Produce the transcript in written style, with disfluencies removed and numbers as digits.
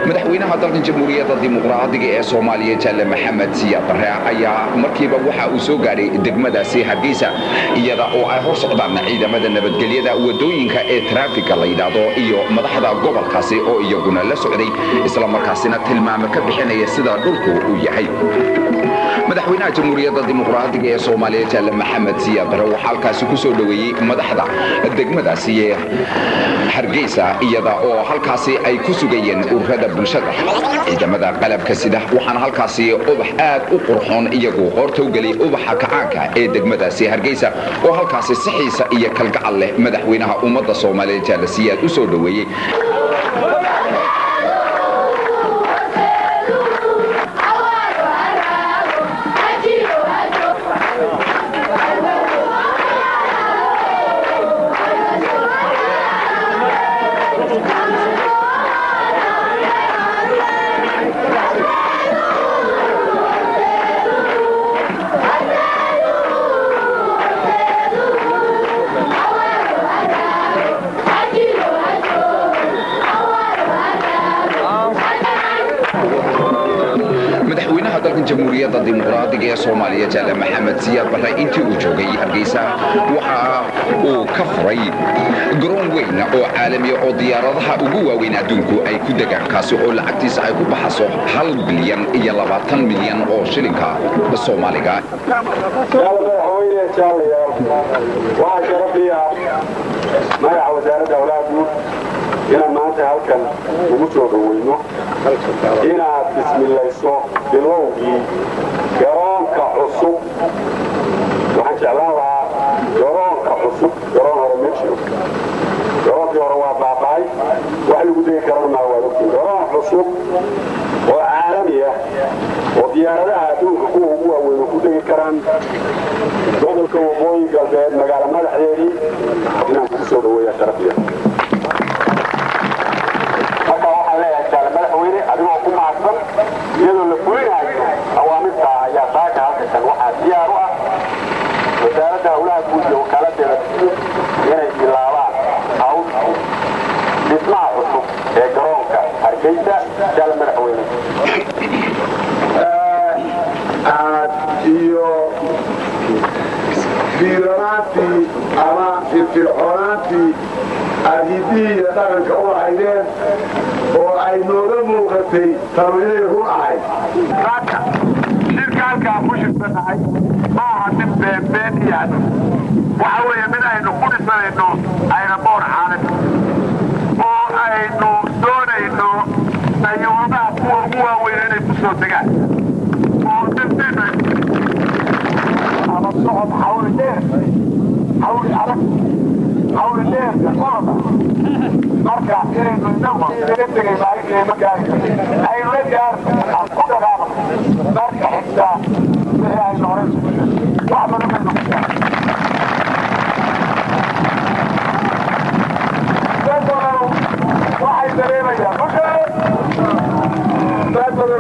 Madaxweynaha dalkan Jamhuuriyadda Dimuqraadiga ee Soomaaliya, Jaale Maxamed Siyaad Barre, ayaa markiiba waxa uu soo gaadhay degmadaasi Hargeysa, iyada oo ay hor socdaan ciidamada nabadgelyada wadooyinka ee traafika la yidhaahdo iyo madaxda gobolkaasi oo iyaguna la socday, islamarkaasina tilmaamo ka bixinaya sida dhulku uu yahay. Madaxweynaha Jamhuuriyadda Dimuqraadiga ee Soomaaliya, Jaale Maxamed Siyaad Barre, waxaa halkaasi ku soo dhoweeyey madaxda degmadaasi ee Hargeysa, iyada oo halkaasi ay ku sugayeen ururada bulshada, ciidamada qalabka sida. Waxaana halkaasi ubax aad u qurxoon iyagu qoorta u geliyay ubaxa kacaanka ee degmadaasi Hargeysa, oo halkaasi si xiisa iyo kalgacal leh madaxweynaha ummadda Soomaaliya, Jaale Siyaad, u soo dhoweeyey. Madaxweynaha dalkan Jamhuuriyadda Dimuqraadiga ee Soomaaliya, Jaale Maxamed Siyaad Barre, intii uu joogay Hargeysa waxa uu ka furay garoon weyn oo caalamiya oo diyaaradaha ugu waaweyn adduunku ay ku degaan, kaasi oo lacagtiisa ay ku baxaso 1 bilyan iyo 20 milyan oo shilinka Soomaaliga. Jaale madaxweyne, jaalayaal, waxaa sharaf ii ah magaca Wasaaradda Howlaha Guud inaan maanta halkan ugu soo dhoweyno inaad bismilayso bilowgii garoonka cusub. Waxaan jeclaan lahaa garoonka cusub, garoon hore ma jiro, garoonkii hore waa baaba'ay, wax lagu degi karana maa, waad ogtiin. Garoon cusub oo caalami ah oo diyaaradaha adduunka kuwa ugu waaweyn oo ku degi karaan gobolka Waqooyi Galbeed, magaalo madaxdeedii, inaan kugu soo dhaweeya sharafiya. Marka waxaan leeyahay, jaale madaxweyne, adigoo ku mahadsan, iyadoo la fulinayo awaamirta ayaa saaka halkakan waxaa diyaar u ah Wasaaradda Howlaha Guud iyo wakaaladeeda inay bilaabaan hawl dhismaha cusub ee garoonka Hargeysa. Jaale madaxweyne. Aad iyo dhiiranaantii ama firfircoonaantii aad hiddihii iyo dhaqanka u lahaydeen oo ay nooga muuqatay tanu inay run ahayd. Saaka shirka halkaa ku shirsannahay ma aha mid beenbeen iyo hadaf, waxa weeye mid aynu ku dhisanayno airport caalami oo aynu doonayno dayuuradaha kuwa ugu waaweyn inay ku soo degaan oo danteenu ama socod xawli dheer, xawli adag, xawli dheerka orada. Marka inaynu inagu naga tegay maalintii ma gaari aynu la gaarno, aan ku dhaqaaqno. Marka xigta wixii aynu horay isugu sheegno wax badan baynu ku gaarno. Dad badan waxay dareemayaan dad badan.